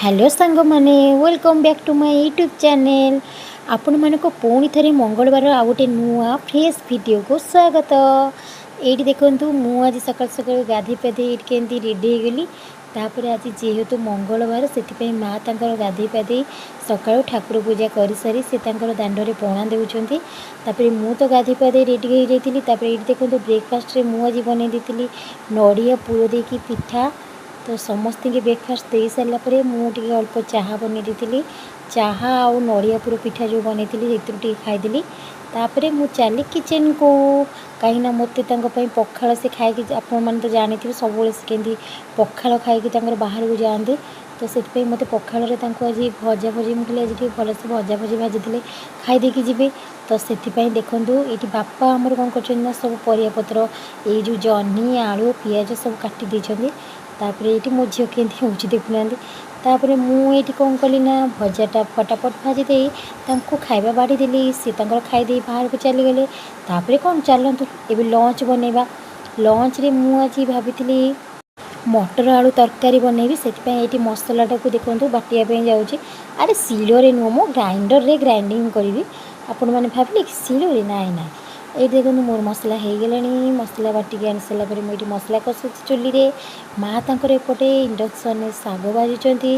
Hello ସାଙ୍ଗମାନେ, welcome back to my YouTube channel। ଆପଣମାନଙ୍କୁ ପୁଣି ଥରେ ମଙ୍ଗଳବାର ଆଉ ଗୋଟେ ନୂଆ ଫ୍ରେଶ୍ ଭିଡ଼ିଓକୁ ସ୍ୱାଗତ। ଏଇଠି ଦେଖନ୍ତୁ, ମୁଁ ଆଜି ସକାଳୁ ସକାଳୁ ଗାଧୋଇ ପାଧୋଇ ଏଇଠି କେମିତି ରେଡ଼ି ହେଇଗଲି। ତାପରେ ଆଜି ଯେହେତୁ ମଙ୍ଗଳବାର, ସେଥିପାଇଁ ମା ତାଙ୍କର ଗାଧୋଇ ପାଧୋଇ ସକାଳୁ ଠାକୁର ପୂଜା କରିସାରି ସେ ତାଙ୍କର ଦାଣ୍ଡରେ ପଣା ଦେଉଛନ୍ତି। ତାପରେ ମୁଁ ତ ଗାଧୋଇ ପାଧୋଇ ରେଡ଼ି ହେଇଯାଇଥିଲି। ତାପରେ ଏଇଠି ଦେଖନ୍ତୁ, ବ୍ରେକଫାଷ୍ଟରେ ମୁଁ ଆଜି ବନେଇ ଦେଇଥିଲି ନଡ଼ିଆ ପୁର ଦେଇକି ପିଠା। ତ ସମସ୍ତଙ୍କୁ ବ୍ରେକଫାଷ୍ଟ ଦେଇ ସାରିଲା ପରେ ମୁଁ ଟିକେ ଅଳ୍ପ ଚାହା ବନେଇ ଦେଇଥିଲି। ଚାହା ଆଉ ନଡ଼ିଆ ପୁର ପିଠା ଯେଉଁ ବନେଇଥିଲି, ସେଥିରୁ ଟିକେ ଖାଇଦେଲି। ତାପରେ ମୁଁ ଚାଲି କିଚେନ୍କୁ, କାହିଁକିନା ମୋତେ ତାଙ୍କ ପାଇଁ ପଖାଳ ସେ ଖାଇକି, ଆପଣମାନେ ତ ଜାଣିଥିବେ, ସବୁବେଳେ ସେ କେମିତି ପଖାଳ ଖାଇକି ତାଙ୍କର ବାହାରକୁ ଯାଆନ୍ତି। ତ ସେଥିପାଇଁ ମୋତେ ପଖାଳରେ ତାଙ୍କୁ ଆଜି ଭଜା ଭଜି, ମୁଁ କହିଲି ଆଜି ଟିକେ ଭଲସେ ଭଜା ଭଜି ଭାଜିଥିଲେ ଖାଇ ଦେଇକି ଯିବେ। ତ ସେଥିପାଇଁ ଦେଖନ୍ତୁ, ଏଇଠି ବାପା ଆମର କ'ଣ କରିଛନ୍ତି ନା ସବୁ ପରିବାପତ୍ର, ଏଇ ଯେଉଁ ଜହ୍ନି, ଆଳୁ, ପିଆଜ ସବୁ କାଟି ଦେଇଛନ୍ତି। ତାପରେ ଏଇଠି ମୋ ଝିଅ କେମିତି ହେଉଛି ଦେଖୁନାହାନ୍ତି। ତାପରେ ମୁଁ ଏଇଠି କ'ଣ କଲି ନା ଭଜାଟା ଫଟାଫଟ ଭାଜି ଦେଇ ତାଙ୍କୁ ଖାଇବା ବାଢ଼ି ଦେଲି। ସେ ତାଙ୍କର ଖାଇଦେଇ ବାହାରକୁ ଚାଲିଗଲେ। ତାପରେ କ'ଣ, ଚାଲନ୍ତୁ ଏବେ ଲଞ୍ଚ ବନେଇବା। ଲଞ୍ଚରେ ମୁଁ ଆଜି ଭାବିଥିଲି ମଟର ଆଳୁ ତରକାରୀ ବନେଇବି। ସେଥିପାଇଁ ଏଇଠି ମସଲାଟାକୁ ଦେଖନ୍ତୁ ବାଟିବା ପାଇଁ ଯାଉଛି। ଆରେ, ଶିଳରେ ନୁହଁ, ମୁଁ ଗ୍ରାଇଣ୍ଡରରେ ଗ୍ରାଇଣ୍ଡିଙ୍ଗ କରିବି। ଆପଣମାନେ ଭାବିଲେ କି ଶିଳରେ? ନାଇଁ ନାଇଁ। ଏଇଠି ଦେଖନ୍ତୁ, ମୋର ମସଲା ହେଇଗଲାଣି। ମସଲା ବାଟିକି ଆଣି ସାରିଲା ପରେ ମୁଁ ଏଇଠି ମସଲା କଷୁଛି ଚୁଲିରେ। ମା ତାଙ୍କର ଏପଟେ ଇଣ୍ଡକ୍ସନରେ ଶାଗ ଭାଜୁଛନ୍ତି।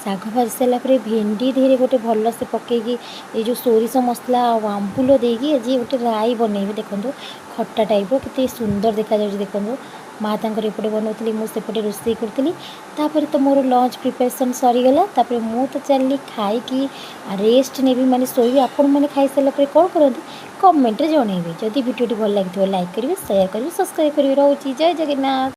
ଶାଗ ଭାଜି ସାରିଲା ପରେ ଭେଣ୍ଡି ଦେହରେ ଗୋଟେ ଭଲସେ ପକେଇକି ଏଇ ଯେଉଁ ସୋରିଷ ମସଲା ଆଉ ଆମ୍ବୁଲ ଦେଇକି ଆଜି ଗୋଟେ ରାଇ ବନେଇବି। ଦେଖନ୍ତୁ, ଖଟା ଟାଇପ୍ର କେତେ ସୁନ୍ଦର ଦେଖାଯାଉଛି ଦେଖନ୍ତୁ। ମା ତାଙ୍କର ଏପଟେ ବନାଉଥିଲେ, ମୁଁ ସେପଟେ ରୋଷେଇ କରୁଥିଲି। ତାପରେ ତ ମୋର ଲଞ୍ଚ ପ୍ରିପାରେସନ୍ ସରିଗଲା। ତାପରେ ମୁଁ ତ ଚାଲିଲି ଖାଇକି ରେଷ୍ଟ ନେବି, ମାନେ ଶୋଇବି। ଆପଣମାନେ ଖାଇସାରିଲା ପରେ କ'ଣ କରନ୍ତି, କମେଣ୍ଟରେ ଜଣାଇବେ। ଯଦି ଭିଡ଼ିଓଟି ଭଲ ଲାଗିଥିବ, ଲାଇକ୍ କରିବେ, ସେୟାର କରିବେ, ସବସ୍କ୍ରାଇବ୍ କରିବେ। ରହୁଛି, ଜୟ ଜଗନ୍ନାଥ।